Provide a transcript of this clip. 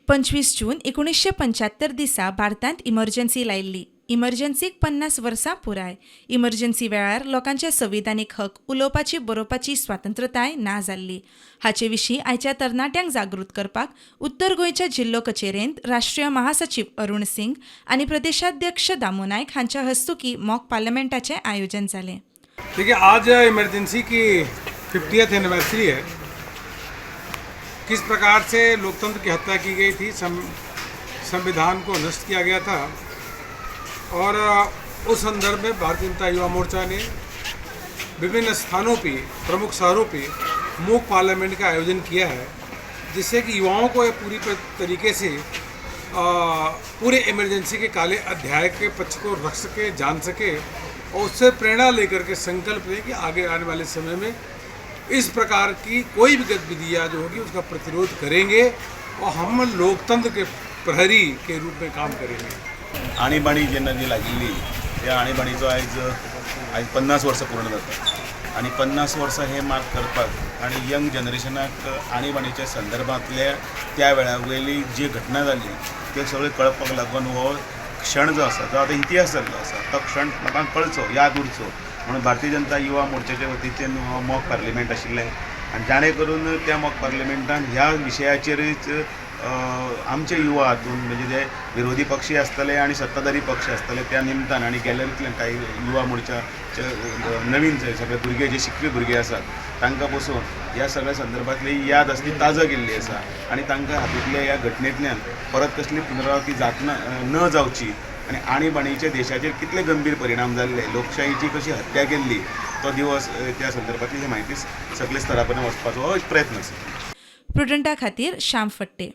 25 जून 1975 दिसा भारतांत इमर्जन्सी लायिल्ली. इमर्जन्सीक 50 वर्सां पुराय. इमर्जन्सी वेळार लोकांचे संविधानीक हक, उलोवपाची, बरोवपाची स्वातंत्रताय ना जाल्ली. हाचे विशीं आयच्या तरणाट्यांक जागृत करपाक उत्तर गोंयच्या जिल्लो कचेरेंत राष्ट्रीय महासचीव अरुण सिंग आनी प्रदेशाध्यक्ष दामू नायक हांच्या हस्तुकीं मॉक पार्लमेंटाचें आयोजन जालें. देखिए, आज इमरजेंसी की 50th एनिवर्सरी है. किस प्रकार से लोकतंत्र की हत्या की गई थी, संविधान को नष्ट किया गया था और उस संदर्भ में भारतीय जनता युवा मोर्चा ने विभिन्न स्थानों पे, प्रमुख शहरों पे मूक पार्लियामेंट का आयोजन किया है, जिससे कि युवाओं को यह पूरी तरीके से पूरे इमरजेंसी के काले अध्याय के पक्ष को रख सके, जान सके और उससे प्रेरणा लेकर के संकल्प लें कि आगे आने वाले समय में इस प्रकार की कोई भी गतिविधियाँ जो होगी, उसका प्रतिरोध करेंगे और हम लोकतंत्र के प्रहरी के रूप में काम करेंगे. आणीबाणी जेन्ना जी लागिल्ली, त्या आणीबाणीचो आयज आयज 50 वर्सां पूर्ण जाता आनी 50 वर्सां हे मार्क करपाक आनी यंग जनरेशनाक आणीबाणीच्या संदर्भांतल्या त्या वेळा वयली जी घटना जाली त्यो सगळ्यो कळपाक लागून हो क्षण जो आसा, जो आतां इतिहास जाल्लो आसा, तो क्षण लोकांक कळचो, याद उरचो म्हणून भारतीय जनता युवा मोर्चाच्या वतीच्यान हो मॉक पार्लिमेंट आशिल्लें. आनी जाणे करून त्या मॉक पार्लिमेंटान ह्या विशयाचेरच आमचे युवा हातून, म्हणजे जे विरोधी पक्षी आसतले आनी सत्ताधारी पक्ष आसतले, त्या निमतान आनी गॅलरींतल्यान काही युवा मोर्चाचे नवीन जे सगळे भुरगे, जे शिकपी भुरगे आसात, तांकां बसोवन ह्या सगळ्या संदर्भांतली याद आसा ती ताजा केल्ली आसा. आनी तांकां हातूंतल्या ह्या घटनेंतल्यान परत कसली पुनरावृत्ती जातना न जावची आनी आणीबाणीचे देशाचेर कितले गंभीर परिणाम जाल्ले, लोकशाहीची कशी हत्या केल्ली, तो दिवस, त्या संदर्भांतली ही म्हायती सगळे स्तरा पर्यंत वचपाचो हो एक प्रयत्न आसा. प्रुडंटा खातीर श्याम फट्टे.